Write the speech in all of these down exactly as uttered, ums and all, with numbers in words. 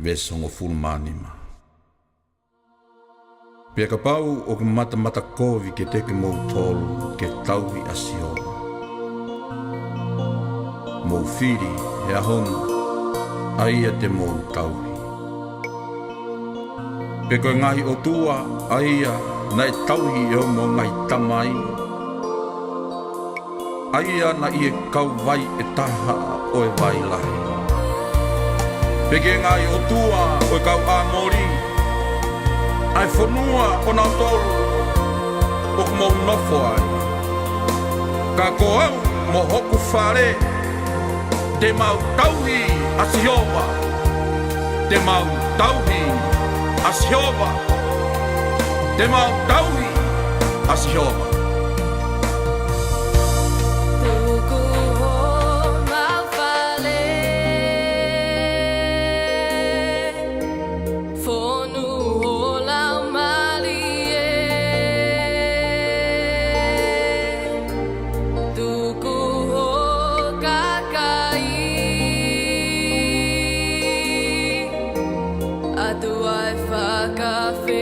Veesi hongofulu mā nima. Pea kapau ʻoku matamata kovi kiate kimoutolu ke tauhi ʻa Sihova, mou fili he ʻaho ni ʻa ia te mou tauhi. Pe ko e ngaahi ʻotua ʻa ia naʻe tauhi ʻe hoʻomou ngaahi tamai, ʻa ia naʻe ʻi he kauvai ʻe taha ʻo e vai lahi. Pe ki he ngaahi ʻotua ʻo e kau ʻAmoli, ʻa e fonua ʻonautolu ʻoku mou nofo ai. Ka ko au mo hoku fale, te mau tauhi ʻa Sihova. Te mau tauhi ʻa Sihova. Te mau tauhi ʻa Sihova. Tuku homau fale, fonu ho laumālie. Tuku ho kakai ʻa e ʻOtua ʻo e fakafetaʻi.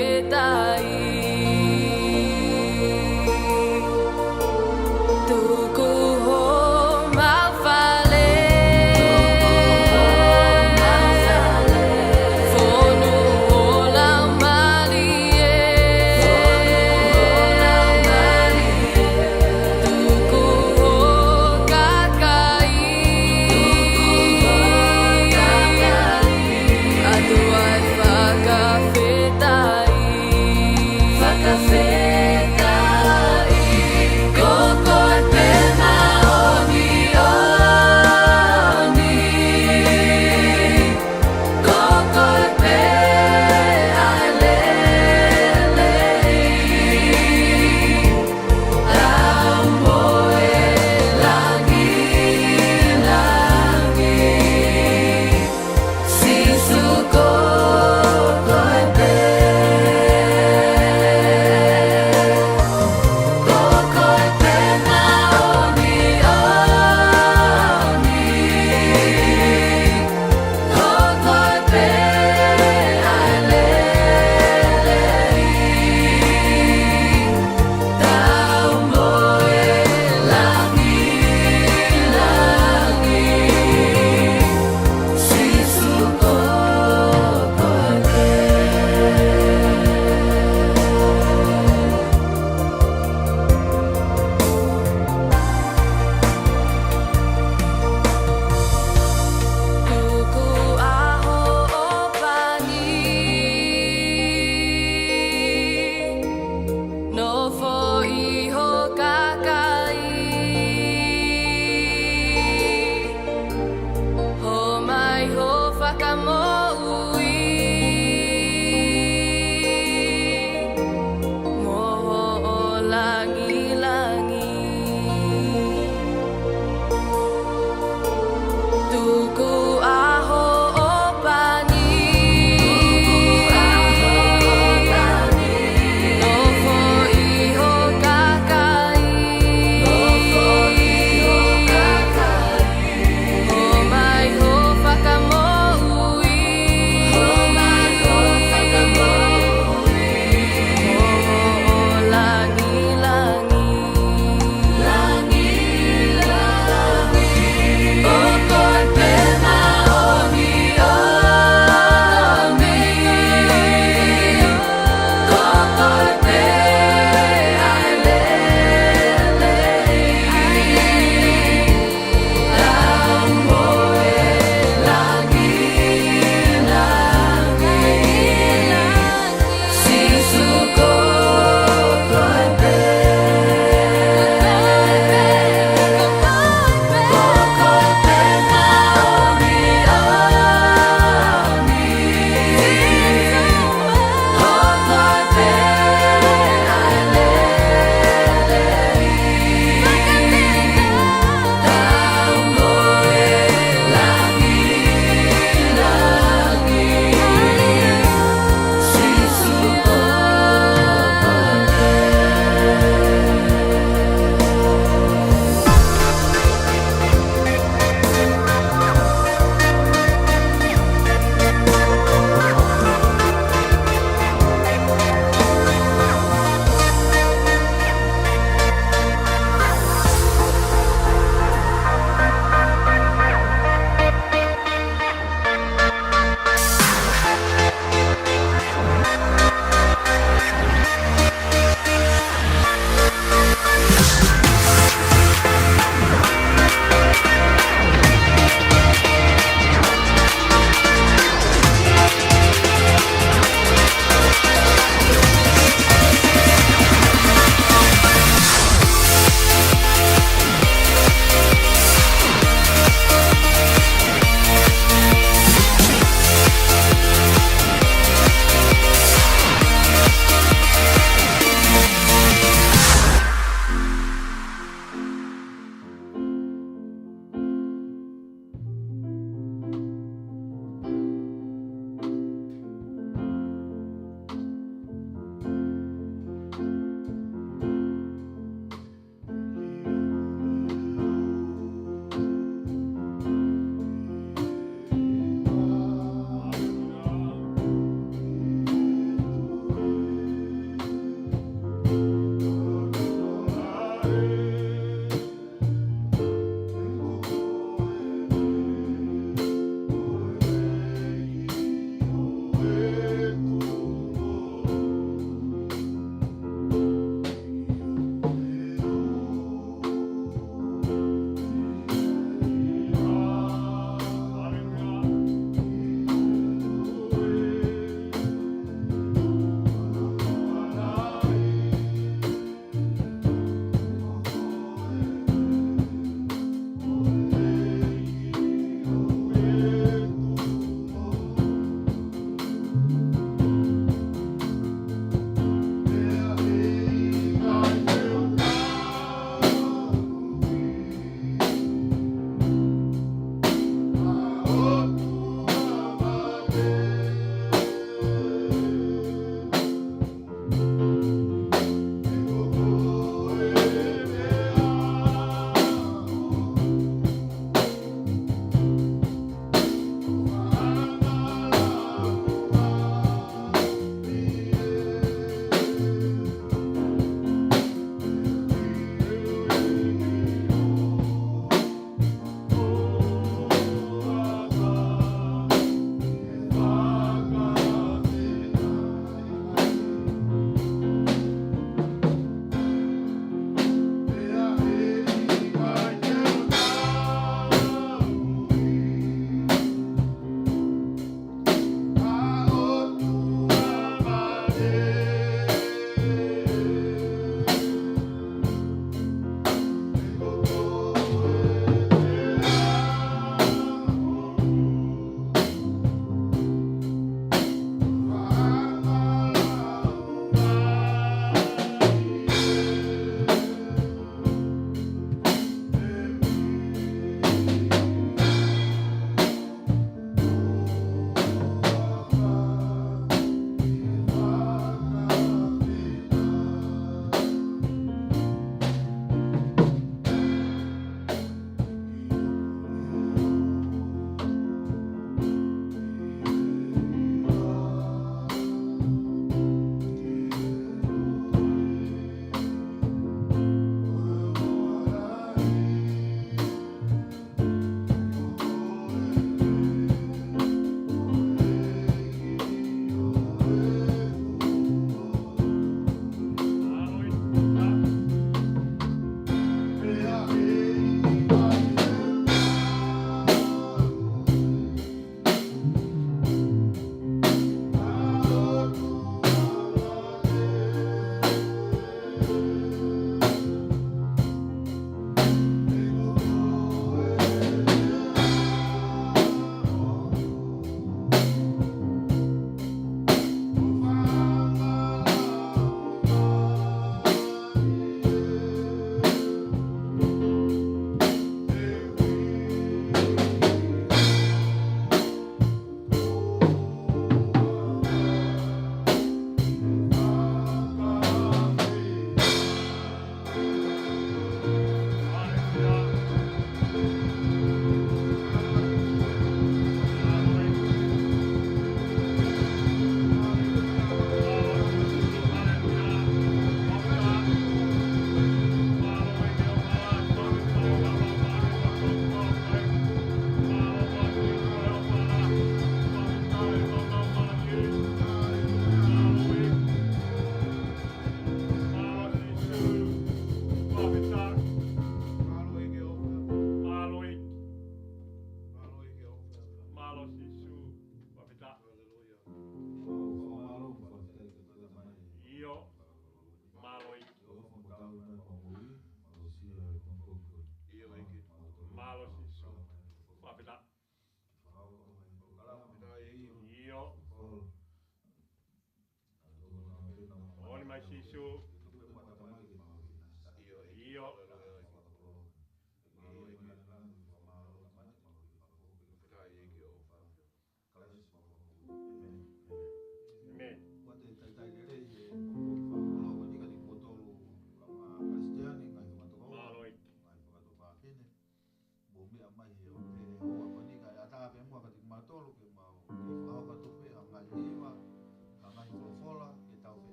Tuku homau fale, fonu ho laumālie. Tuku ho kakai ʻa e ʻOtua ʻo e fakafetaʻi.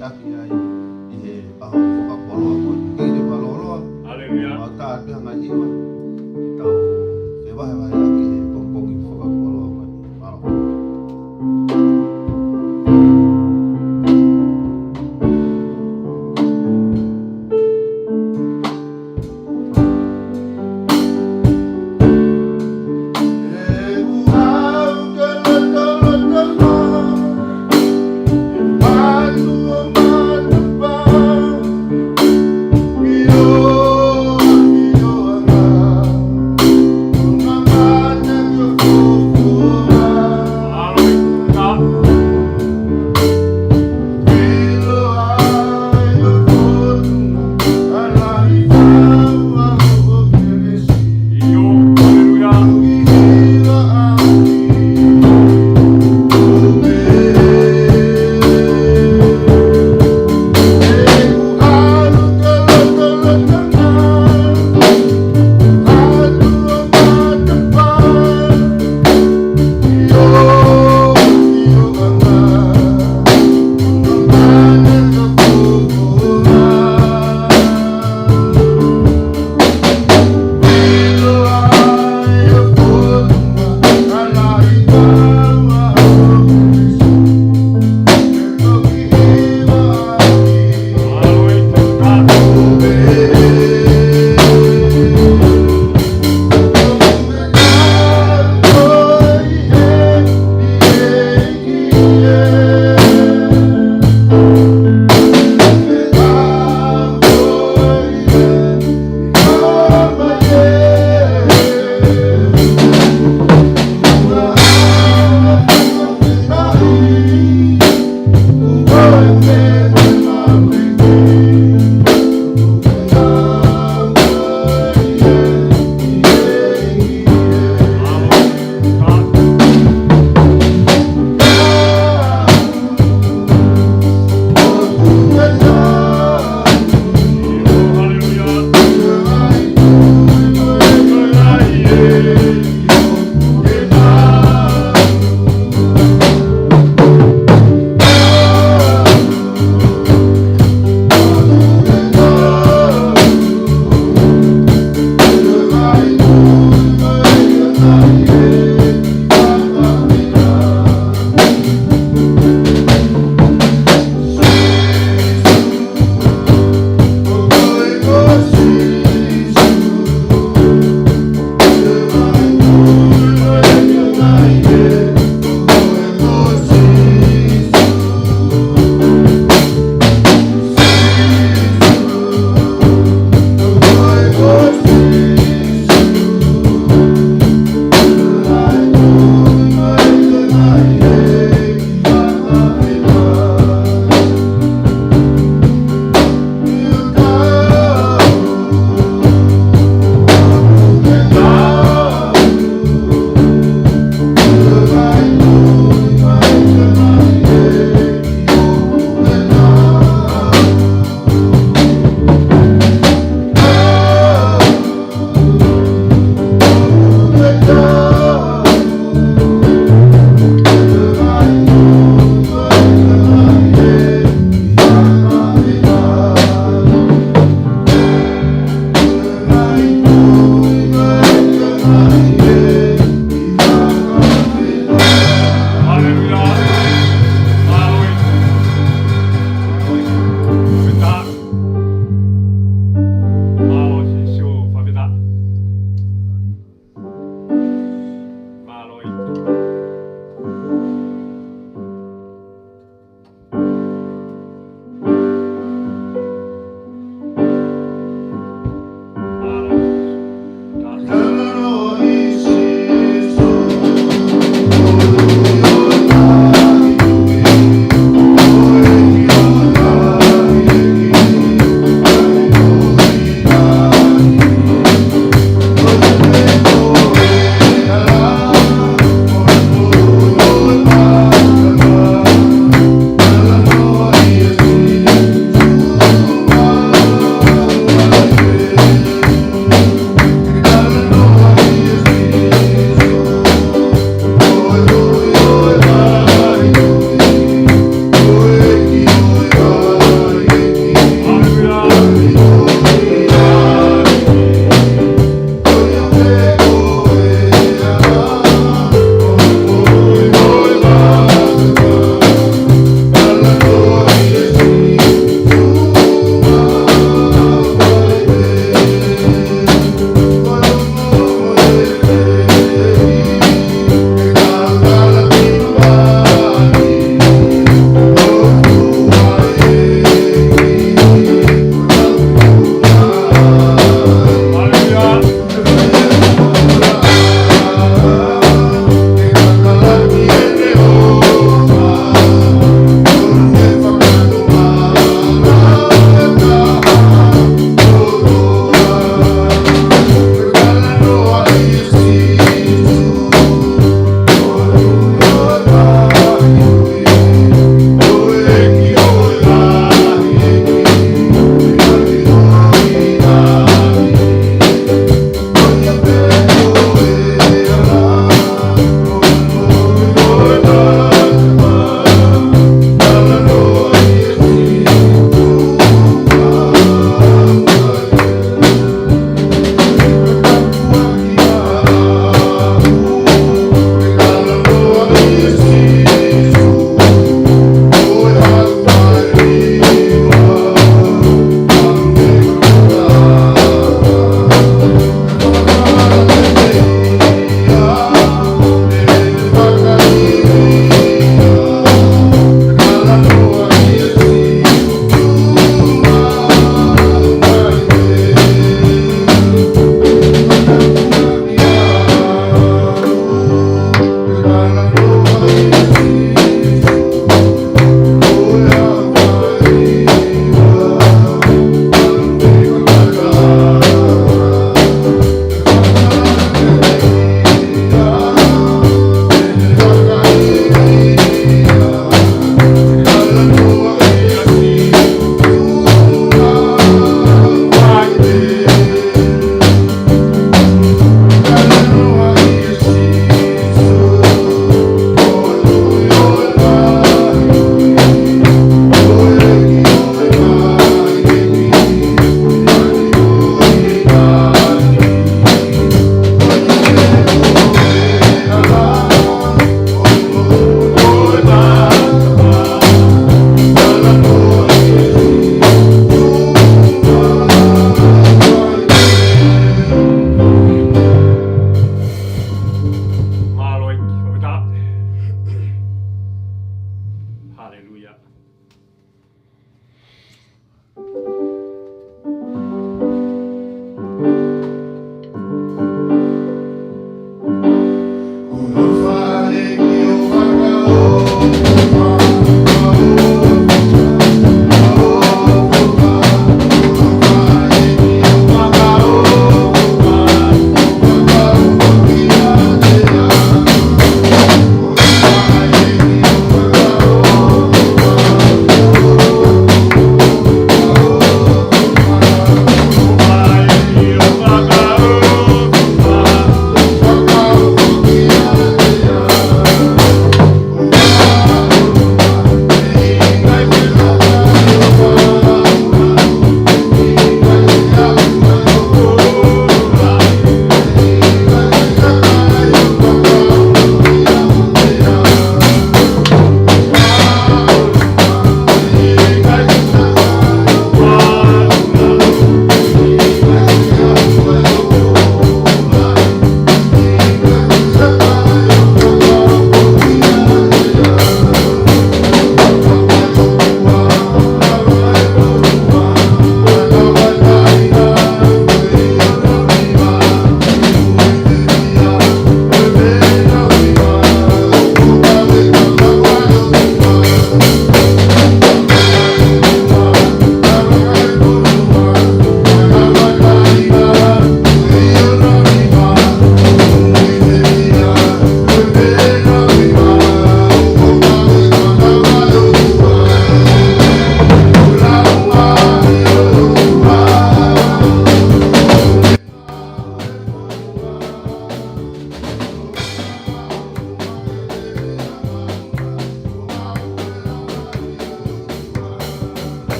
taki ai ʻi he ʻaho fakakoloa ko eni. Kei te mālōlō. Haleluia. Mau tā atu e ngaahi hiva. Tau fevahevaheʻaki he pongipongi fakakoloa ko eni. Mālō.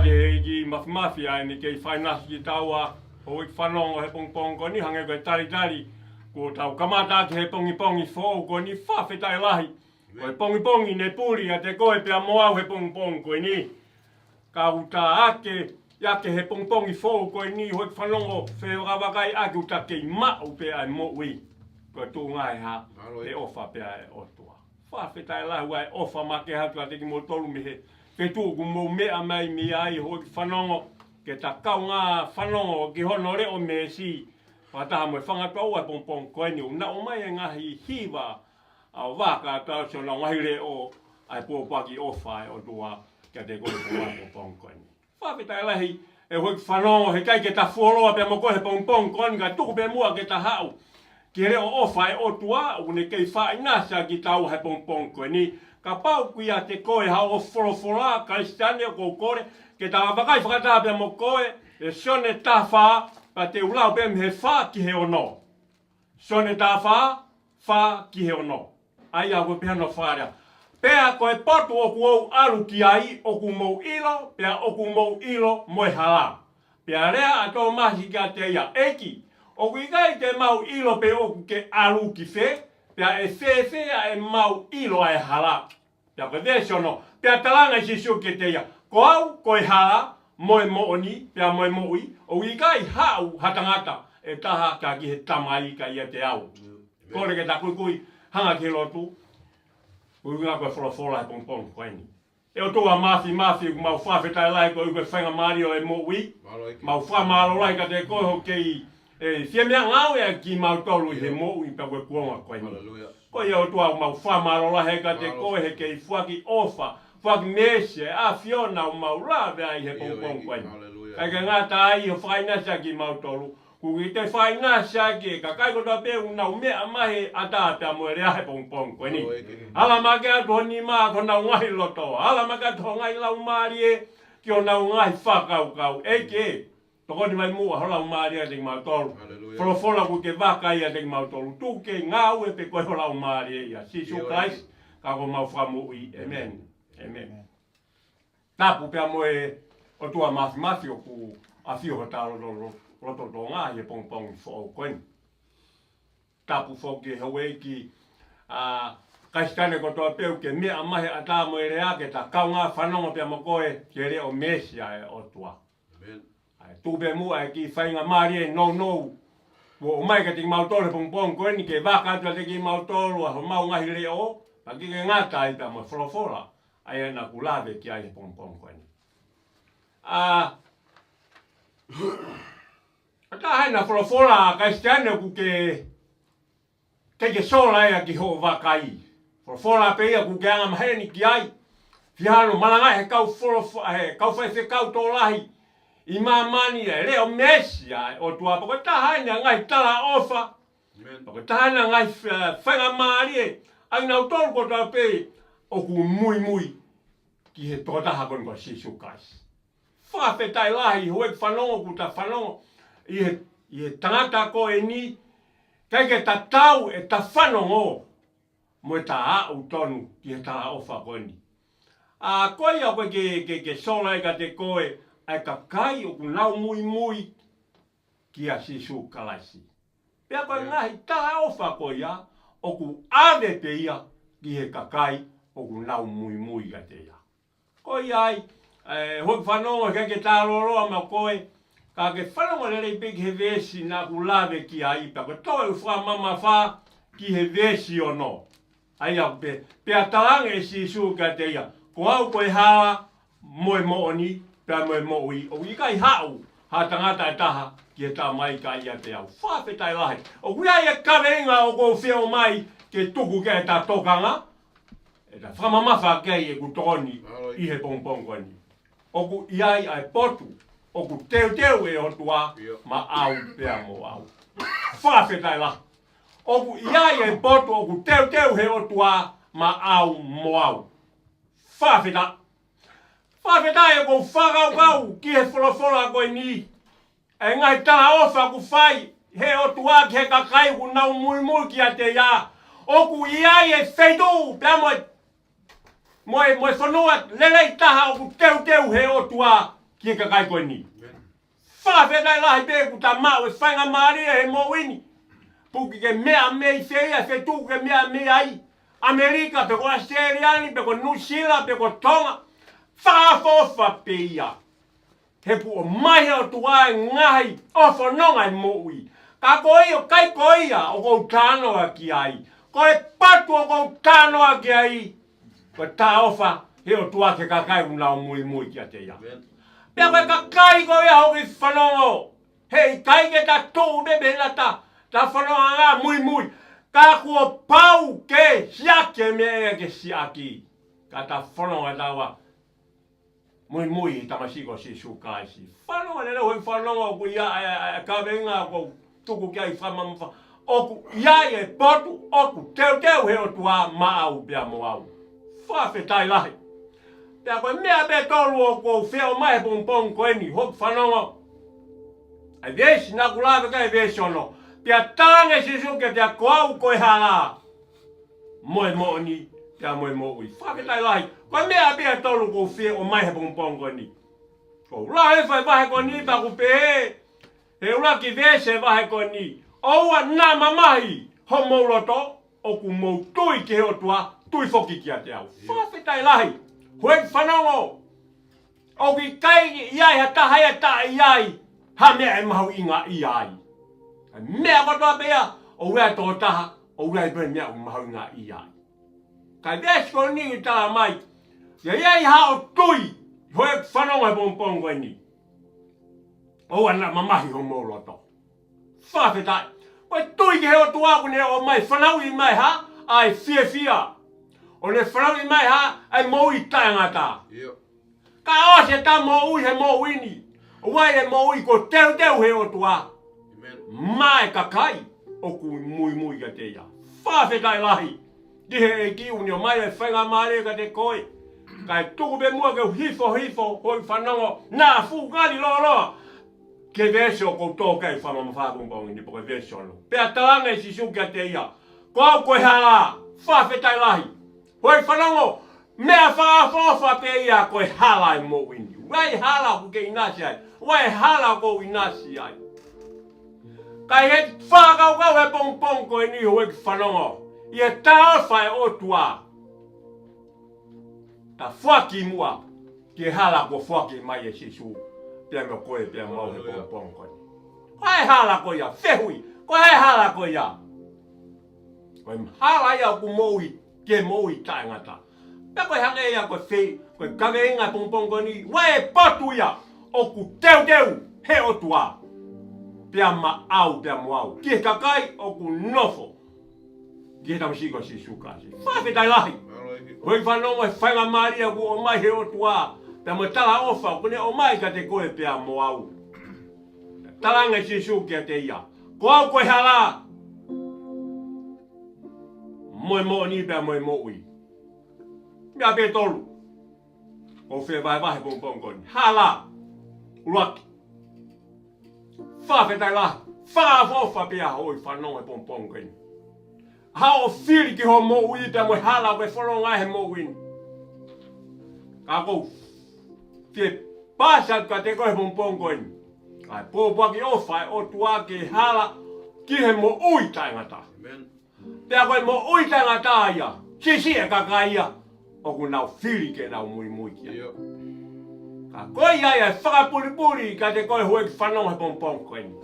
ʻEiki Māfimafi, ʻa eni kei fainasi kitaua, houʻeiki fanongo, he pongipongi ko eni, hangē ko e talitali kuo tau kamata ʻaki he pongipongi foʻou ko eni. Fakafetaʻi lahi, ko e pongipongi ne puli ʻiate koe pea mo au he pongipongi ko eni. Ka ʻoku ta ake, ake he pongipongi foʻou ko eni, houʻeiki fanongo, fevakavakai ʻaki ʻoku ta kei maʻu pē ʻa e moʻui. Ko e tuʻunga ʻe hā? Mālō. He ʻofa pē ʻa e ʻOtua. Fakafetaʻi lahi, ʻoku ʻi ai e ʻofa makehe atu kiate kimoutolu mei he feituʻu ʻoku mou meʻa mai mei ai, houʻeiki fanongo, ke ta kaungā fanongo ki hono leʻo meesi, fakataha mo e fanga toʻa he pongipongi ko eni, ʻoku na ʻomai e ngaahi hiva ʻo vakai atu ʻa siʻonau ngaahi leʻo, ʻa e pōpoaki ʻofa ʻa e ʻOtua kiate koe he pongipongi ko eni. Fakafetaʻi lahi, ʻe houʻeiki fanongo, heʻikai ke ta fuoloa pea mo koe he pongipongi ko eni, ka tuku pē muʻa ke ta haʻu ki he leʻo ʻofa ʻa e ʻOtua, ʻoku ne kei fainasi ʻaki kitaua he pongipongi ko eni. Kapau ʻoku ʻiate koe haʻo folofola Kalisitiane, ʻoku ou kole ke ta vakai fakataha pea mo koe ʻa Sione taha fā, pea te u lau pē mei he fā ki he ono. Sione taha fā, fā ki he ono. ʻA ia ko e pehē hono fakalea: Pea ko e potu ʻoku ou ʻalu ki ai, ʻoku mou ʻilo, pea ʻoku mou ʻilo mo e hala. Pea lea ʻa Tōmasi kiate ia: ʻEiki, ʻoku ʻikai te mau ʻilo pe ʻoku ke ʻalu ki fē, pea ʻe fēfē ʻa ʻemau ʻilo ʻa e hala? Pea ko e veesi ono, pea talaange ʻe Sīsū kiate ia: Ko au ko e hala, mo e moʻoni, pea mo e moʻui; ʻoku ʻikai haʻu ha tangata ʻe taha ki he Tamai ka ʻiate au. Kole ke ta kuikui, hanga ki he lotu, ʻuhinga ko e folofola he pongipongi ko eni. ʻE ʻOtua Māfimafi, ʻoku mau fakafetaʻi lahi koeʻuhi ko e faingamālie ʻo e moʻui. Mau fakamālō lahi kiate koe hoʻo kei, ʻe, fie meʻangāue ʻaki kimautolu ʻi he moʻui pea ko e kuonga ko eni. Ko ia ʻOtua, ʻoku mau fakamālō lahi kiate koe he kei foaki ʻofa, foaki meesi ʻa e ʻAfiona ʻoku mau lave ai he pongipongi ko eni. ʻIkai ke ngata ai hoʻo fainasi ʻaki kimautolu, ʻoku ke toe fainasi ʻaki e kakai kotoa pē ʻoku nau meʻa mai he ʻatā pea mo e lea he pongipongi ko eni. Ala mai ke ʻatu ho nima ki honau ngaahi loto. Ala mai ke ʻatu ho ngaahi laumālie ki honau ngaahi fakakaukau. ʻEiki, tokoni mai muʻa ho Laumālie kiate kimautolu. Folofola ʻoku ke vakai ʻiate kimautolu. Tuku ke ngāue pē ko ho Laumālie ia. Sīsū Kalaisi, ka ko homau Fakamoʻui. ʻĒmeni. ʻĒmeni. Tapu pea mo e ʻOtua Māfimafi ʻoku ʻafio hotau loto, loto, loto Tonga ʻi he pongipongi foʻou ko eni. Tapu foki houʻeiki, ʻa, Kalisitiane kotoa pē ʻoku ke meʻa mai he ʻatā mo e lea ke ta kaungā fanongo pea mo koe ki he leʻo meesi ʻa e ʻOtua. ʻA e tuku pē muʻa e kiʻi faingamālie nounou kuo ʻomai kiate kimautolu he pongipongi ko eni ke vakai atu kiate kimautolu ʻa homau ngaahi leʻo, ka ʻikai ke ngata ai pea mo e folofola ʻa ia naʻa ku lave ki ai he pongipongi ko eni. ʻA, ʻa taha ena folofola Kalisitiane ʻoku ke, ke ke sola ia ki hoʻo vakai. Folofola pē ia ʻoku ke anga maheni ki ai. Fiha hono malangaʻi he kau folofo-, he kau faifekau tokolahi ʻi māmani ʻa e leʻo meesi ʻa e ʻOtua, pea ko e taha ena ngaahi talaʻofa. Pea ko e taha ena ngaahi fa-, faingamālie ʻa kinautolu kotoa pē ʻoku muimui ki he tokotaha ko eni ko Sīsū Kalaisi. Fakafetaʻi lahi, houʻeiki fanongo, ʻoku ta fanongo ʻi he, ʻi he tangata ko eni, ʻikai ke ta tau ʻeta fanongo mo ʻeta aʻu tonu ki he talaʻofa ko eni. ʻA, ko ia ʻoku ke, ke, ke sola ai kiate koe ʻa e kakai ʻoku nau muimui kia Sīsū Kalaisi. Pea ko e ngaahi talaʻofa ko ia, ʻoku ʻave pē ia ki he kakai ʻoku nau muimui kiate ia. Ko ia ai, ʻe, houʻeiki fanongo, ʻikai ke ta lōloa mo koe, ka ke fanongo lelei pē ki he veesi naʻa ku lave ki ai, pea ko e toe u fakamamafa ki he veesi ono. ʻA ia ʻoku pehē, pea talaange ʻe Sīsū kiate ia: Ko au ko e hala, mo e moʻoni, pea mo e moʻui; ʻoku ʻikai haʻu ha tangata ʻe taha ki he Tamai ka ʻiate au. Fakafetaʻi lahi. ʻOku ʻi ai e kaveinga ʻoku ou fie ʻomai ke tuku ki ai ʻeta tokanga, ʻeta fakamamafa ki ai ʻeku tokoni ʻi he pongipongi ko eni. ʻOku ʻi ai ʻa e potu ʻoku teuteu ʻe he ʻOtua maʻau pea mo au. Fakafetaʻi lahi. ʻOku ʻi ai e potu ʻoku teuteu he ʻOtua maʻau mo au. Fakafetaʻi. Fakafetaʻi ʻoku ou fakakaukau ki he folofola ko eni, ʻa e ngaahi talaʻofa ʻoku fai he ʻOtua ki he kakai ʻoku nau muimui kiate ia. ʻOku ʻi ai e feituʻu pea mo e, mo e, mo e fonua lelei taha ʻoku teuteu he ʻOtua ki he kakai ko eni. Fakafetaʻi lahi pē kuo ta maʻu e faingamālie he moʻui ni. Puke ke meʻa mei fē ia, feituʻu ke meʻa mei ai. ʻAmelika pe ko ʻAositelēlia ni, pe ko Nuʻusila, pe ko Tonga. Fakaʻofoʻofa pē ia. He kuo ʻomai he ʻOtua e ngaahi ʻofononga e moʻui. Ka ko ia, ʻikai ko ia ʻoku ou talanoa ki ai. Ko e potu ʻoku ou talanoa ki ai, ko e talaʻofa he ʻOtua ki he kakai ʻoku nau muimui kiate ia. Pea ko e kakai ko ia hoku fanongo, heʻikai ke ta tuʻu pē pehē naʻa ta, ta fanongo ʻa muimui. Ka kuo pau ke siʻaki e meʻa ia ke siʻaki. Ka ta fanongo ʻa taua muimui he tamasiʻi ko Sīsū Kalaisi. Fanongo lelei hoku fanongo, ʻoku ʻi ai e, e, e kaveinga ʻoku ou tuku ki ai fakamamafa. ʻOku ʻi ai e potu, ʻoku teuteu he ʻOtua maʻau pea mo au. Fakafetaʻi lahi. Pea ko e meʻa pē ʻe tolu ʻoku ou fie ʻomai he pongipongi ko eni hoku fanongo. E veesi naʻa ku lave ki ai, veesi ono. Pea talaange ʻe Sīsū kiate ia, ko au ko e hala, mo e moʻoni, pea mo e moʻui. Fakafetaʻi lahi. Ko e meʻa pē ʻe tolu ʻoku ou fie ʻomai he pongipongi ko eni. ʻOku ou lau e vahe ko eni pea ʻoku pehē he ʻuluaki veesi e vahe ko eni. ʻOua naʻa mamahi homou loto, ʻoku mou tui ki he ʻOtua, tui foki kiate au. Fakafetaʻi lahi. Hoku fanongo, ʻoku ʻikai ʻi ai ha taha ia ʻe taʻe ʻi ai ha meʻa ʻe mahuʻingaʻia ai. Ka ko e meʻa kotoa pē ia, ʻoku ʻi ai e tokotaha, ʻoku ʻi ai pē meʻa ʻoku mahuʻingaʻia ai. Ka ko e veesi ko eni ʻoku tala mai, ʻi ai haʻo tui, hoku fanongo he pongipongi ko eni. ʻOua naʻa mamahi homou loto. Fakafetaʻi. Ko e tui ki he ʻOtua ʻoku ne ʻomai, fanauʻi mai ha, ʻa e fiefia. ʻO ne fanauʻi mai ha, ʻa e moʻui taʻengata. ʻIo. Ka ʻosi ʻeta moʻui he moʻui ni, ʻoku ʻi ai e moʻui kuo teuteu he ʻOtua. ʻĒmeni. Maʻa e kakai ʻoku muimui kiate ia. Fakafetaʻi lahi. Ki he ʻEiki ʻoku ne ʻomai e faingamālie kiate koe. Kae tuku pē muʻa ke u hifo hifo hoku fanongo, naʻa fuʻu ngali lōloa ki he veesi ʻoku ou tō ki ai fakamamafa he pongipongi ni, pe ko e veesi ono. Pea talaange ʻe Sīsū kiate ia, ko au ko e hala. Fakafetaʻi lahi. Hoku fanongo, meʻa fakaʻofoʻofa pē ia ko e hala e moʻui ni. ʻOku ʻi ai e hala ʻoku ke ʻinasi ai. ʻOku ʻi ai e hala ʻoku ou ʻinasi ai. Ka ʻi he fakakaukau he pongipongi ko eni hoku fanongo, ʻi he talaʻofa e ʻOtua, ta foaki muʻa ki he hala kuo foaki mai ʻe Sīsū, pea mo koe, pea mo au he pongipongi ko eni. Ko e hā e hala ko ia? Fehuʻi, ko e hā e hala ko ia? Ko e hala ia ʻoku moʻui, ke moʻui taʻengata. Pea ko e hā ia ko e fei, ko e kaveinga pongipongi ko eni, ʻoku ʻi ai e potu ia ʻoku teuteu he ʻOtua, pea maʻau, pea mo au, ki he kakai ʻoku nofo ki he tamasiʻi ko Sīsū Kalaisi. Fakafetaʻi lahi. Hoku fanongo, e faingamālie kuo ʻomai he ʻOtua, pea mo e talaʻofa kuo ne ʻomai kiate koe pea mo au. Talaange ʻe Sīsū kiate ia, ko au ko e hala, mo e moʻoni, pea mo e moʻui. Meʻa pē ʻe tolu ʻoku ou fie vahevahe he pongipongi ko eni. Hala. ʻUluaki. Fakafetaʻi lahi. Fakaʻofoʻofa pē ia hoku fanongo he pongipongi ko eni. Haʻo fili ki hoʻo moʻui pea mo e hala ʻoku ke fononga he moʻui ni. Ka ʻoku ou fie paasi atu kiate koe he pongipongi ko eni ʻa e pōpoaki ʻofa e ʻOtua ki he hala, ki he moʻui taʻengata. ʻĒmeni. Pea ko e moʻui taʻengata ia, siʻisiʻi e kakai ia ʻoku nau fili ke nau muimui ki ai. ʻIo. Ka ko ia ia e fakapulipuli kiate koe hoku fanongo he pongipongi ko eni.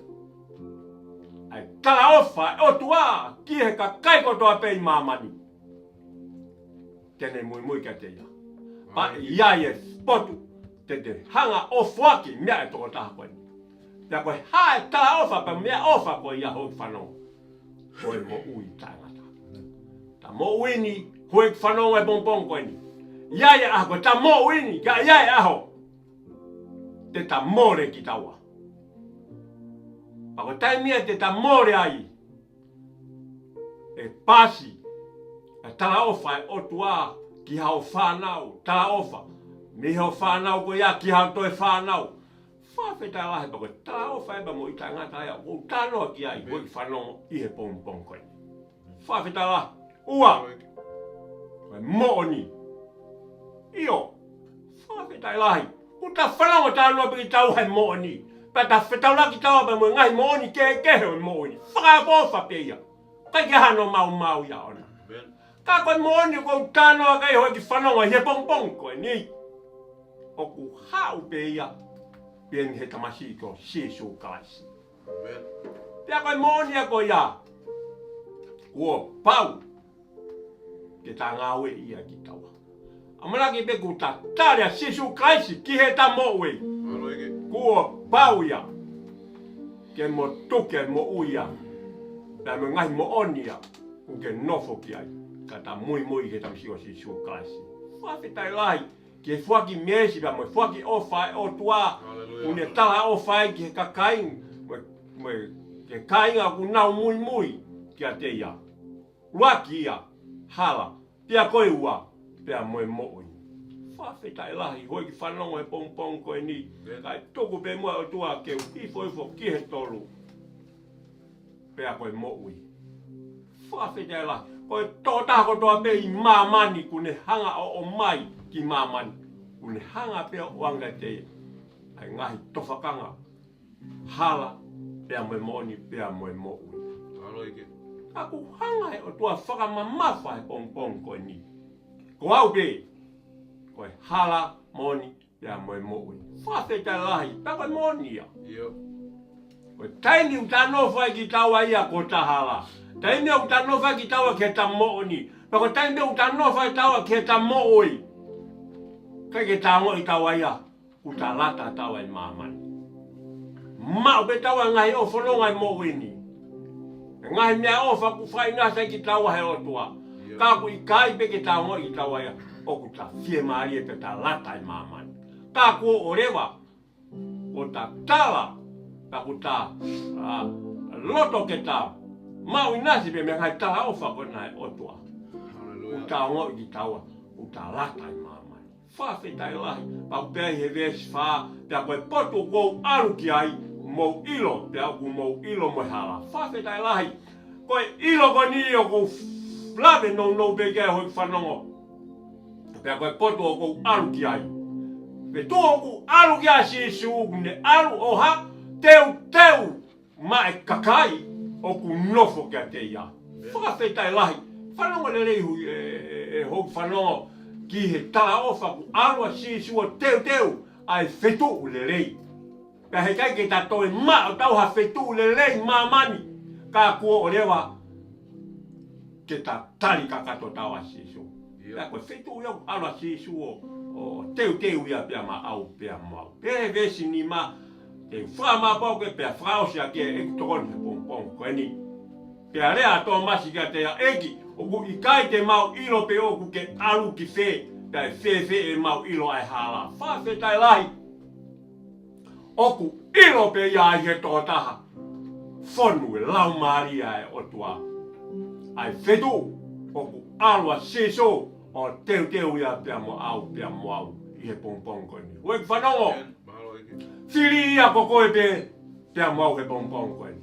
ʻA e talaʻofa e ʻOtua ki he kakai kotoa pē ʻi māmani, te ne muimui kiate ia. Pea ʻi ai e potu te te hanga ʻo foaki meʻa e tokotaha ko eni. Pea ko e hā e talaʻofa pea meʻaʻofa ko ia hoku fanongo? Ko e moʻui taʻengata. Ta moʻui ni hoku fanongo he pongipongi ko eni. ʻI ai e ʻaho, ko ta moʻui ni, ka ʻi ai e ʻaho te ta mole kitaua. Pea ko e taimi ia te ta mole ai, ʻe paasi e talaʻofa e ʻOtua ki haʻo fānau, talaʻofa mei haʻo fānau ko ia ki haʻo toe fānau. Fakafetaʻi lahi, pea ko e talaʻofa ē pea moʻui taʻengata ia ʻoku ou talanoa ki ai, hoku fanongo, ʻi he pongipongi ko eni. Fakafetaʻi lahi. Ua, ko e moʻoni. ʻIo, fakafetaʻi lahi. Kuo ta fanongo talanoa pē kitaua he moʻoni. Pea ta fetaulaki kitaua pē mo e ngaahi moʻoni kehekehe ʻo e moʻoni. Fakaʻofoʻofa pē ia. ʻIkai ke hano maumau ia ʻona. Ka ko e moʻoni ʻoku ou talanoa ki ai houʻeiki fanongo he pongipongi ko eni, ʻoku haʻu pē ia pē mei he tamasiʻi ko Sīsū Kalaisi. Pea ko e moʻoni ia ko ia, kuo pau ke ta ngāueʻi ia kitaua. ʻAmanaki pē kuo ta tali ʻa Sīsū Kalaisi ki heʻeta moʻui. Kuo pau ia ke mo tuku e moʻui ia, pea mo e ngaahi moʻoni ia ʻoku ke nofo ki ai, ka ta muimui ki he tamasiʻi ko Sīsū Kalaisi. Fakafetaʻi lahi ki he foaki meesi pea mo e foaki ʻofa ʻa e ʻOtua, ʻoku ne talaʻofa ai ki he kakai, mo e, mo e, ki he kāinga ʻoku nau muimui kiate ia. ʻUluaki ia, hala, pea ko e ua, pea mo e moʻui. Fakafetaʻi lahi, houʻeiki fanongo he pongipongi ko eni, kae tuku pē muʻa ʻOtua ke u hifohifo ki he tolu. Pea ko e moʻui. Fakafetaʻi lahi, ko e tokotaha kotoa pē ʻi māmani ʻoku ne hanga ʻo ʻomai ki māmani, ʻoku ne hanga pē ʻo ʻoange kiate ia ʻa e ngaahi tofakanga, hala, pea mo e moʻoni, pea mo e moʻui. Ka ʻoku hanga he ʻOtua fakamamafa he pongipongi ko eni, ko au pē ko e hala, moʻoni, pea mo e moʻui. Fakafetaʻi lahi, pea ko e moʻoni ia. Ko e taimi ʻoku ta nofo ai kitaua ia ko ta hala, taimi ʻoku ta nofo ai kitaua ki heʻeta moʻoni, pea ko e taimi ʻoku ta nofo ai kitaua ki heʻeta moʻui, ʻikai ke ta ongoʻi kitaua ia ʻoku ta lata kitaua ʻi māmani. Maʻu pē kitaua ngaahi ʻofononga ʻi he moʻui ni, ngaahi meʻaʻofa ʻoku fakaʻinasi ai kitaua he ʻOtua. Ka ʻoku ʻikai pē ke ta ongoʻi kitaua ia ʻoku ta fiemālie pea ta lata ʻi māmani. Ka kuo ʻoleva, kuo ta tala, ka kuo ta, ʻa, loto ke ta maʻu ʻinasi pē mei he ngaahi talaʻofa ko ena ʻa e ʻOtua, ʻoku ta ongoʻi kitaua ʻoku ta lata ʻi māmani. Fakafetaʻi lahi, pea ʻoku pehē he veesi fā, pea ko e potu ʻoku ou ʻalu ki ai, mou ʻilo, pea ʻoku mou ʻilo mo e hala. Fakafetaʻi lahi, ko e ʻilo ko eni ʻoku ou lave nounou pē ki ai houʻeiki fanongo. Pea ko e potu ʻoku ou ʻalu ki ai, fetuʻu ʻoku ʻalu ki ai ʻa Sīsū, ʻoku ne ʻalu ʻo ha teuteu maʻa e kakai ʻoku nofo kiate ia. Fakafetaʻi lahi, fanongo lelei hui, e, e, e houʻeiki fanongo, ki he talaʻofa ʻoku ʻalu ʻa Sīsū ʻo teuteu ʻa e fetuʻu lelei. Pea heʻikai ke ta toe maʻu kitaua ha fetuʻu lelei ʻi māmani, ka kuo ʻoleva ke ta tali kakato kitaua ʻa Sīsū. Pea ko e fetuʻu ia ʻoku ʻalu ʻa Sīsū ʻo, ʻo teuteu ia pea maʻau pea mo au. Pea he veesi nima, te u fakamāʻopoʻopo ʻaki pea fakaʻosi ʻaki ʻeku tokoni he pongipongi ko eni. Pea lea ʻa Tōmasi kiate ia, ʻEiki, ʻoku ʻikai te mau ʻilo pe ʻoku ke ʻalu ki fē, pea ʻe fēfē ʻemau ʻilo ʻa e hala. Fakafetaʻi lahi, ʻoku ʻilo pē ia ʻe he tokotaha fonu ʻe he Laumālie ʻo e ʻOtua ʻa e fetuʻu ʻoku ʻalu ʻa Sīsū ʻo teuteu ia pea mo au, pea mo au ʻi he pongipongi ko eni. Houʻeiki fanongo, fili ia ko koe pē pea mo au he pongipongi ko eni.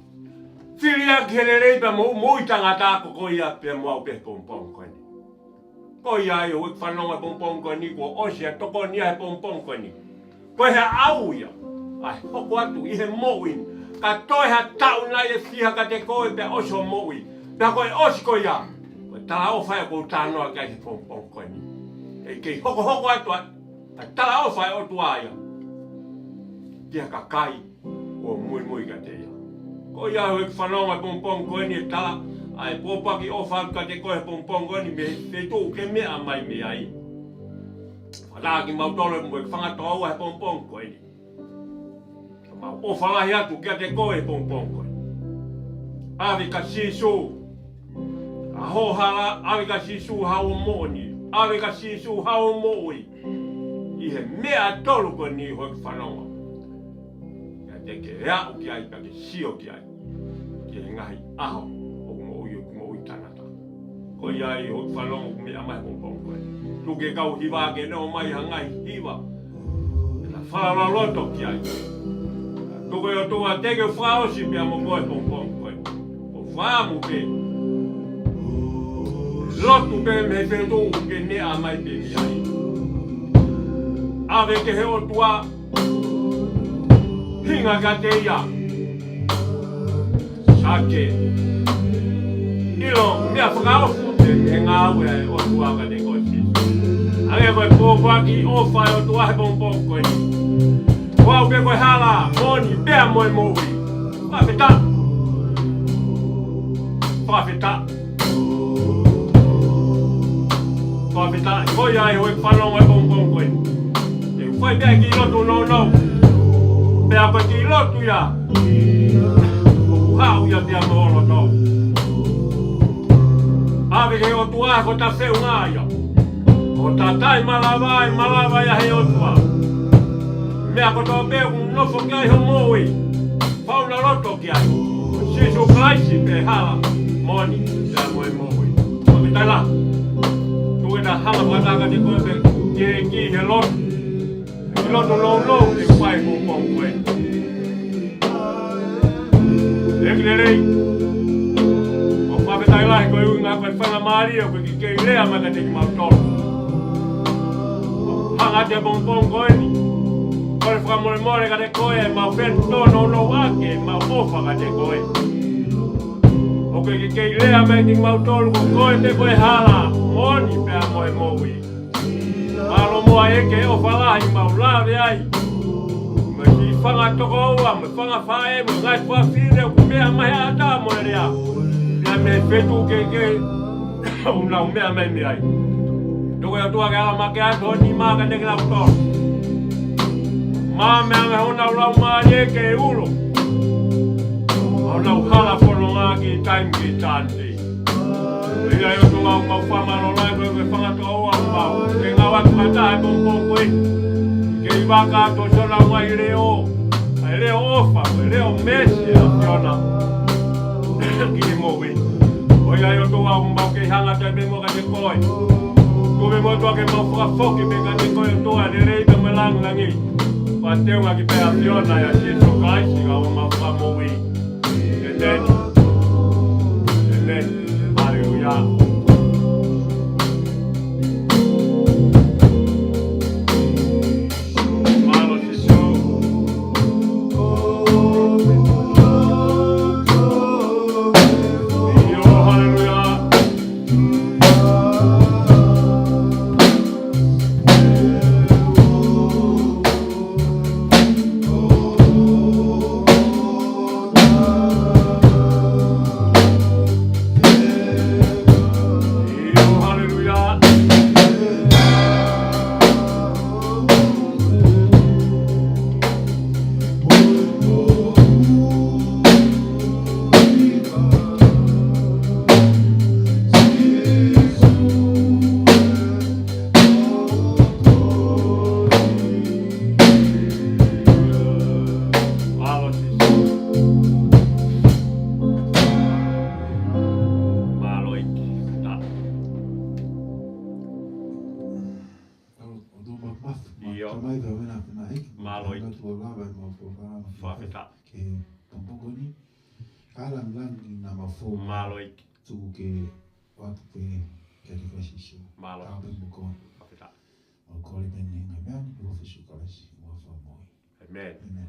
Fili ia ki he lelei pea mo, moʻui taʻengata ko koe ia pea mo au pē he pongipongi ko eni. Ko ia ai houʻeiki fanongo he pongipongi ko eni, kuo ʻosi ʻa e tokoni ia he pongipongi ko eni. Ko e hā ʻaʻau ia ʻa e hoko atu ʻi he moʻui ni, ka toe ha taʻu nai ʻe fiha kiate koe pea ʻosi hoʻo moʻui, pea ko e ʻosi ko ia, ko e talaʻofa ia ʻoku ou talanoa ki ai he pongipongi ko eni. ʻE kei hokohoko atu ʻa e talaʻofa ʻa e ʻOtua ia ki he kakai kuo muimui kiate ia. Ko ia houʻeiki fanongo he pongipongi ko eni, ʻe tala ʻa e pōpoaki ʻofa atu kiate koe he pongipongi ko eni mei he feituʻu ʻoku ke meʻa mai mei ai. Fakataha kimautolu mo e fanga tokoua he pongipongi ko eni. Mau ʻofa lahi atu kiate koe he pongipongi ko eni. ʻAve kia Sīsū ʻa hoʻo hala, ʻave kia Sīsū haʻo moʻoni, ʻave kia Sīsū haʻo moʻui ʻi he meʻatolu ko eni houʻeiki fanongo. Pea te ke aʻu ki ai, pea ke sio ki ai ki he ngaahi ʻaho ʻoku moʻui, ʻoku moʻui taʻengata. Ko ia ai houʻeiki fanongo ʻoku meʻa mai he pongipongi ko eni. Tuku ke kau hiva ke ne ʻomai ha ngaahi hiva ke ta fakalaulauloto ki ai. Tuku ʻe ʻOtua te ke fakaʻosi pea mo koe he pongipongi ko eni. ʻO fakaʻamu pē, lotu pē mei he feituʻu ʻoku ke meʻa mai pē mei ai. ʻAve ki he ʻOtua, hinga kiate ia. Sake. ʻIlo, meʻa fakaʻofoʻofa ʻi he ngāue ʻa e ʻOtua kiate koe Sīsū. Hangē ko e pōpoaki ʻofa ʻa e ʻOtua he pongipongi ko eni. Ko au pē ko e hala, moʻoni, pea mo e moʻui. Fakafetaʻi. Fakafetaʻi. Fakafetaʻi, ko ia ai ʻoku fanongo he pongipongi ko eni. ʻE fai pē kiʻi lotu nounou. Pea ko e kiʻi lotu ia, ʻoku haʻu ia pea mo ho loto. ʻAve ki he ʻOtua ko e feʻunga ia. ʻO tatai malava ai, malava ia he ʻOtua. Meʻa kotoa pē ʻoku nofo ki ai ho moʻui. Fānau loto ki ai. Sīsū Kalaisi pē hala, moʻoni, pea mo e moʻui. Fakafetaʻi lahi. Tuku ke ta hanga fakataha kiate koe pē ke ki he lotu. Ki he lotu nounou ʻe fai he pongipongi ko eni. ʻEiki lelei. ʻOku fakafetaʻi lahi koeʻuhi ko e faingamālie ʻoku ke kei lea mai kiate kimautolu. Hanga he pongipongi ko eni. Kole fakamolemole kiate koe ʻemau fenitoʻo nounou ʻaki ʻemau ʻofa kiate koe. ʻOku ke kei lea mai kiate kimautolu ko koe pē ko e hala, moʻoni pea mo e moʻui. Mālō muʻa ʻEiki he ʻofa lahi ʻoku mau lave ai. Mo e kiʻi fanga tokoua, mo e fanga faʻē, mo e ngaahi fafine, ʻoku meʻa mai he ʻatā mo e lea. Pea mo e fetuʻu kehekehe, ʻoku nau meʻa mai mei ai. Tuku ʻe ʻOtua ke ala mai ke ʻatu ho nima kiate kinautolu. Maʻu meʻa mai honau laumālie ke ulo. Honau hala fononga ki taimi ki taimi. ʻIo ʻe ʻOtua ʻoku mau fakamālō lahi koeʻuhi ko e fanga tokoua ʻoku mau kei ngāue atu fakataha he pongipongi ko eni. Kei vaka atu siʻonau ngaahi leʻo. ʻA e leʻo ʻofa, ko e leʻo meesi ʻa e ʻAfiona. Ki he moʻui. ʻIo ʻe ʻOtua ʻoku mau kei hanga atu pē muʻa kiate koe. Tuku pē muʻa ʻOtua ke mau fakafoki pē kiate koe ʻOtua lelei pea mo e langilangi. Fakateunga ki he ʻAfiona ʻia Sīsū Kalaisi ko homau Fakamoʻui. ʻĒmeni. ʻĒmeni. Haleluia. Mālō Sīsū. ʻIo, haleluia. Mālō Sīsū. Mālō ʻEiki. Ta. Tau, ʻo tō mamafa, ma-, ʻIo. Tamai, pea mo e Laumālie Māʻoniʻoni. Mālō ʻEiki. Tau lava ʻemau polokalama. Fakafetaʻi. Ke pongipongi ni. Ka langilangi naʻa mau fou. Mālō ʻEiki. Tuku ke ʻoatu pē kiate koe Sīsū. Mālō. Ka pē mo koe. Fakafetaʻi. ʻOku kole pē ʻeni he ngaahi meʻa ni, ʻi he huafa ʻo Sīsū Kalaisi, ko homau Fakamoʻui. ʻĒmeni. ʻĒmeni.